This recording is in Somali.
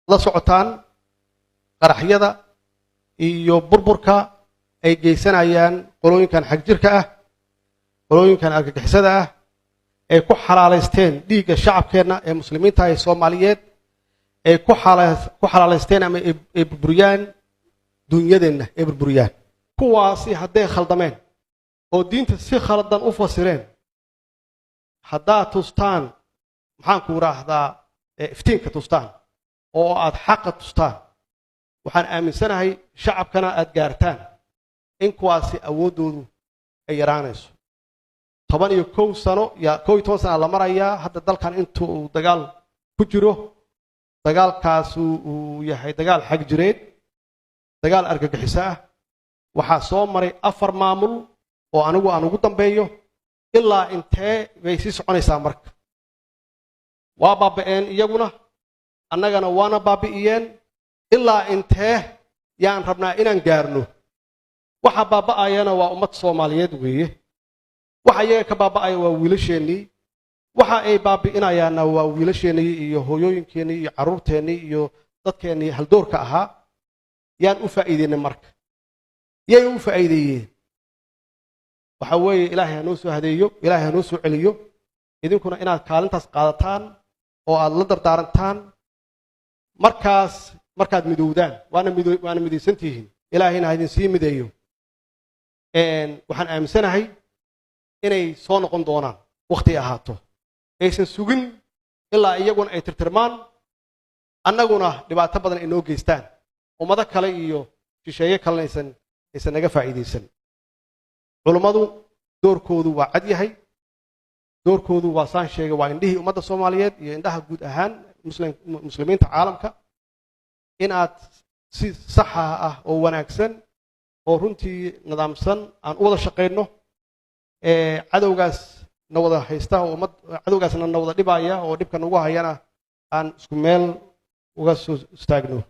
La socotaan qaraxyada iyo burburka ay geysanayaan qolooyinkan xagjirka ah, qolooyinkan argagixisada ah, ay ku xalaalaysteen dhiigga shacabkeenna ee Muslimiinta ee Soomaaliyeed, ay ku xalaalaysteen ama ay burburiyaan dunyadeenna, ay burburiyaan. Kuwaasi hadday khaldameen oo diinta si khaldan u fasireen, haddaad tustaan, maxaan ku raahdaa, iftiinka tustaan oo aad xaqa tustaan, waxaan aaminsanahay shacabkana aad gaartaan in kuwaasi awooddoodu ay yaraanayso. 11 sano ya 11 sana la marayaa hadda dalkan inta uu dagaal ku jiro. Dagaalkaasu uu yahay dagaal xag jireed, dagaal argagixiso ah. Waxaa soo maray afar maamul oo anigu aan ugu dambeeyo. Ilaa intee bay sii soconaysaa? Marka waa baaba'een iyaguna, annagana waana baabi'iyeen. Ilaa intee yaan rabnaa inaan gaarno? Waxa baaba'ayana waa ummad Soomaaliyeed weeye. Waxa iyaga ka baaba'aya waa wiilasheennii. Waxa ay baabi'inayaanna waa wiilasheennii iyo hooyooyinkeennii iyo carruurteennii iyo dadkeennii haldoorka ahaa. Yaan u faa'iideynay? Marka yay u faa'iideeyeen? Waxa weeye, Ilaahay ha noo soo hadeeyo, Ilaahay ha noo soo celiyo. Idinkuna inaad kaalintaas qaadataan oo aad la dardaarantaan. Markaas markaad midowdaan, waana midaysan tihiin, Ilaahayna ha idin sii mideeyo. Waxaan aaminsanahay inay soo noqon doonaan wakhti ahaato, aysan sugin ilaa iyaguna ay tirtirmaan, annaguna dhibaato badan ay noo geystaan, ummado kale iyo shisheeye kalena aysan naga faa'iidaysan. Culummadu doorkoodu waa cad yahay. Doorkoodu waa saan sheegay, waa indhihii ummadda Soomaaliyeed iyo indhaha guud ahaan Muslimiinta caalamka. Inaad si saxa ah oo wanaagsan oo runtii nidaamsan aan u wada shaqayno cadowgaas na wada haysta oo ummad cadowgaasna na wada dhibaya oo dhibka nagu hayana aan isku meel uga soo istaagno.